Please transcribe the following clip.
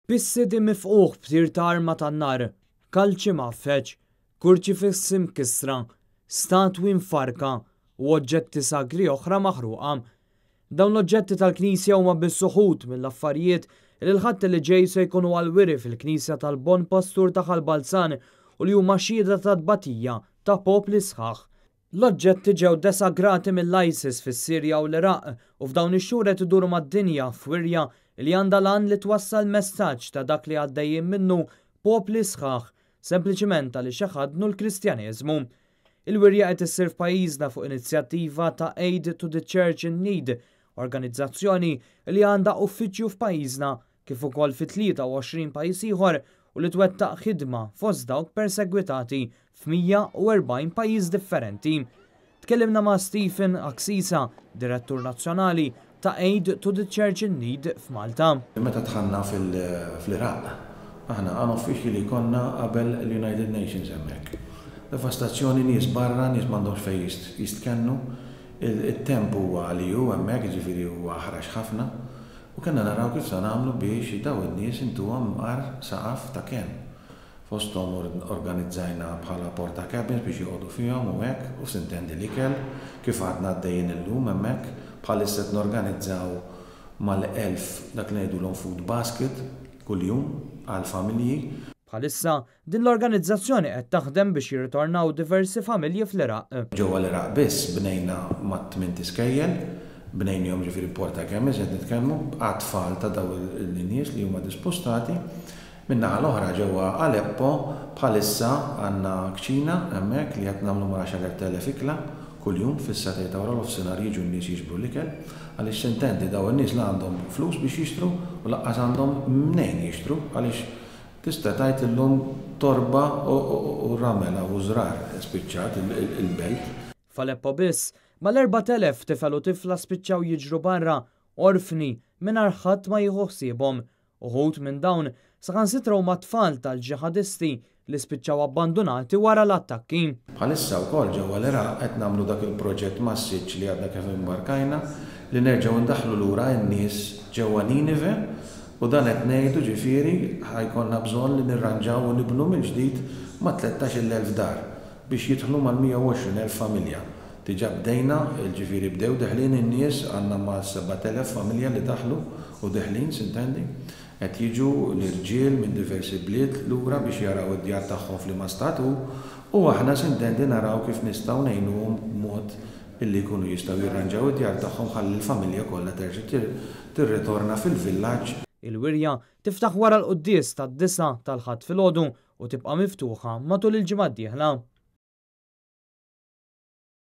Pissidi mifqugħ b'tir ta' arma tan-nar, kalċi mgħaffeġ, kurċifissi mkissra, statwi mfarrka u oġġetti sagri oħra maħruqa. Dawn l-oġġetti tal-Knisja huma biss uħud mill-affarijiet li l-Ħadd li ġej se jkunu għall-wiri fil-Knisja tal-Bon Pastur ta' Ħal Balzan u li huma xhieda ta' tbatija ta' popli sħaħ. L-oġġetti ġew desagrati mill-ISIS fis-Sirja u l-Iraq u f'dawn ix-xhur qed iduru mad-dinja f'wirja li għandha l-għan li twassal messaġġ ta' dak li għaddejjin minnu popli sħaħ sempliċiment għaliex iħaddnu l-Kristjaneżmu. Il-wirja qed issir f'pajjiżna fuq inizjattiva ta' Aid to the Church in Need, organizzazzjoni li għandha uffiċċju f'pajjiżna kif ukoll fi 23 pajjiż ieħor u li twettaq ħidma fost dawk persegwitati f'140 pajjiż differenti. Tkellimna ma' Stephen Axisa, Direttur Nazzjonali ta' Aid to the Church in Need f'Malta. Meta dħalna fl-Iraq, aħna għan uffiċċji li konna qabel l-United Nations hemmhekk. Devastazzjoni, nies barra, nies m'għandhomx fejn jistkennu, it-temp huwa li hu hemmhekk, jiġifieri huwa aħrax ħafna. U kellna naraw kif sa nagħmlu biex dawn in-nies intuhom mqar saqaf ta' kenn. Fosthom organizzajna bħala porta cabins biex joqogħdu fihom u hekk, u sintendi l-ikel, kif għadna għaddejjin illum hemmhekk. Bħalissa qed norganizzaw mal-1000 dak li ngħidulhom food basket kuljum għall-familji. Bħalissa, Din l-organizzazzjoni qed taħdem biex jirritornaw diversi familji fl-Iraq. Ġewwa l-Iraq biss bnejna mat-tmint iskejjel, bnejnihom ġifieri porta cabins qed nitkellmu, għat-tfal ta' dawn in-nies li huma dispostati. Min-naħa l-oħra ġewwa Aleppo bħalissa għandna kċina hemmhekk li qed nagħmlu mal-10,000 ikla kuljum fis-sagħtejn ta' waranofsinhar jiġu n-nies jiġbru l-ikel għaliex sintendi dawn in-nies la għandhom flus biex jixtru u lanqas għandhom mnejn jixtru għaliex Tista' tgħid illum torba u ramel u żrar spiċċat il-belt. F'Aleppo biss, mal-4,000 tifel u tifla spiċċaw jiġru barra, orfni, mingħajr ħadd ma jieħu ħsiebhom. Uħud minn dawn saħansitra huma tfal tal-ġiħadisti li spiċċaw abbandunati wara l-attakki. Bħalissa wkoll ġewwa l-Iraq qed nagħmlu dak il-proġett massiċċ li għadna kif imbarkajna li nerġgħu ndaħħlu lura n-nies ġewwa Ninive U dan qed ngħidu ġifieri ħa jkollna bżonn li nirranġaw u nibnu mill-ġdid mat-13,000 dar biex jidħlu mal-120,000 familja. Diġà bdejna, ġifieri bdew deħlin in-nies, għandna mal-7,000 familja li daħlu u deħlin, sintendi. Qed jiġu l-irġiel minn diversi bliet lura biex jaraw id-djar tagħhom f'liema stat hu u aħna, sintendi, naraw kif nistgħu ngħinuhom b'mod illi jkunu jistgħu jirranġaw id-djar tagħhom ħalli l-familja kollha terġa' tirritorna fil-villaġġ. Il-wirja tiftaħ wara l-quddies tad-disgħa tal-Ħadd filgħodu u tibqa' miftuħa matul il-ġimgħa d-dieħla.